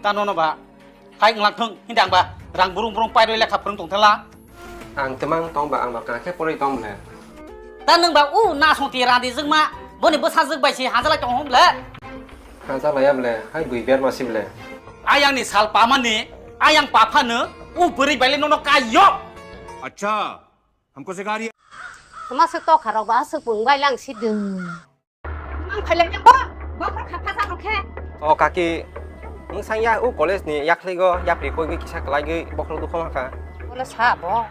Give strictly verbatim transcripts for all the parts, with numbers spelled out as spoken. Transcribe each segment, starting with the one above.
Ta nono ba phai wnglang thung, hindang ba rang burung burung pairoi lekha phwrwng tong thela. Ang temang tong ba, ang ba kha khe poroi tong ble. Ta nwng ba u na song ti randi jwkma, boni bwsa jwk bai si hajalai tong hwn ble. Hajalai ya ble, hai bui ber ma si ble. Ayang ni sal pamani, ayang paphano u bwrwi bai le nono kayo. Acha, hamko sikha rahi hai. Tama se tokha rok ba aswk pung bai lang si dwng. Mang phailai ya bo, bo kha kha sa rok khe. O kaki, nwng sang ya u college ni yakhli go yapri koi gwi kisa kwlai gwi bokhorok dukhong kha. Bole sa bo.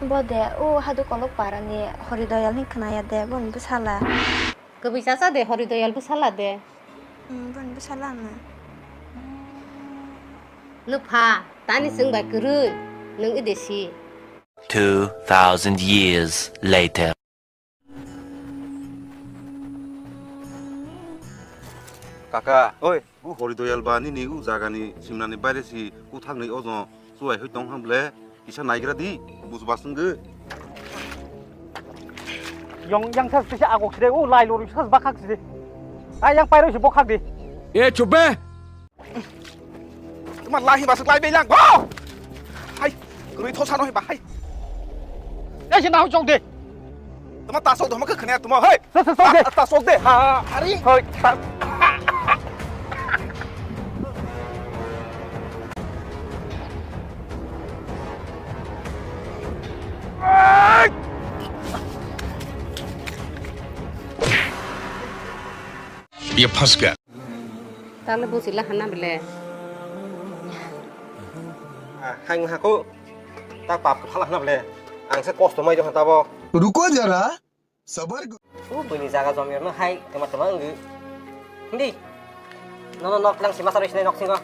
Bo de u hadu kolok para ni Hori Doyal ni khna ya de, boni bwsala. Kwbwi chacha de Hori Doyal bwsala de. Hmm, boni bwsala no. Nwpha, tani chwng bai kwrwi, nwng ide si. Two thousand years later. Kaka, oi, u Hori Doyal ba nini u jaga ni simna ni baire si kuthak ni ojo chuai hoi tong ham ble, kisa naigra di, bujba swngwi. Yong yang sa sisa agok side, u lai lori sa bakhak side. Ai yang pairo si bokhak di. E chup be. Tuma lahi masuk lai belang. Oh! Hai, kurui thosa no ba hai. Ya si nahu chok de. Tuma tasok doma ke khne tuma hai. Sa, sa, sok de. Ta-, tasok de. Ha, hari. Hoi, ta- ये फंस गया। Tale buji la hana bile. Ah, hai wngha ko. Ta pap khala hana bile. Ang se kosto mai do hanta bo. रुको जरा, सबर करो। U bini jaga jomir no hai tema tema wngwi. Hindi. Nono nok lang sima saroi sinai nok singo.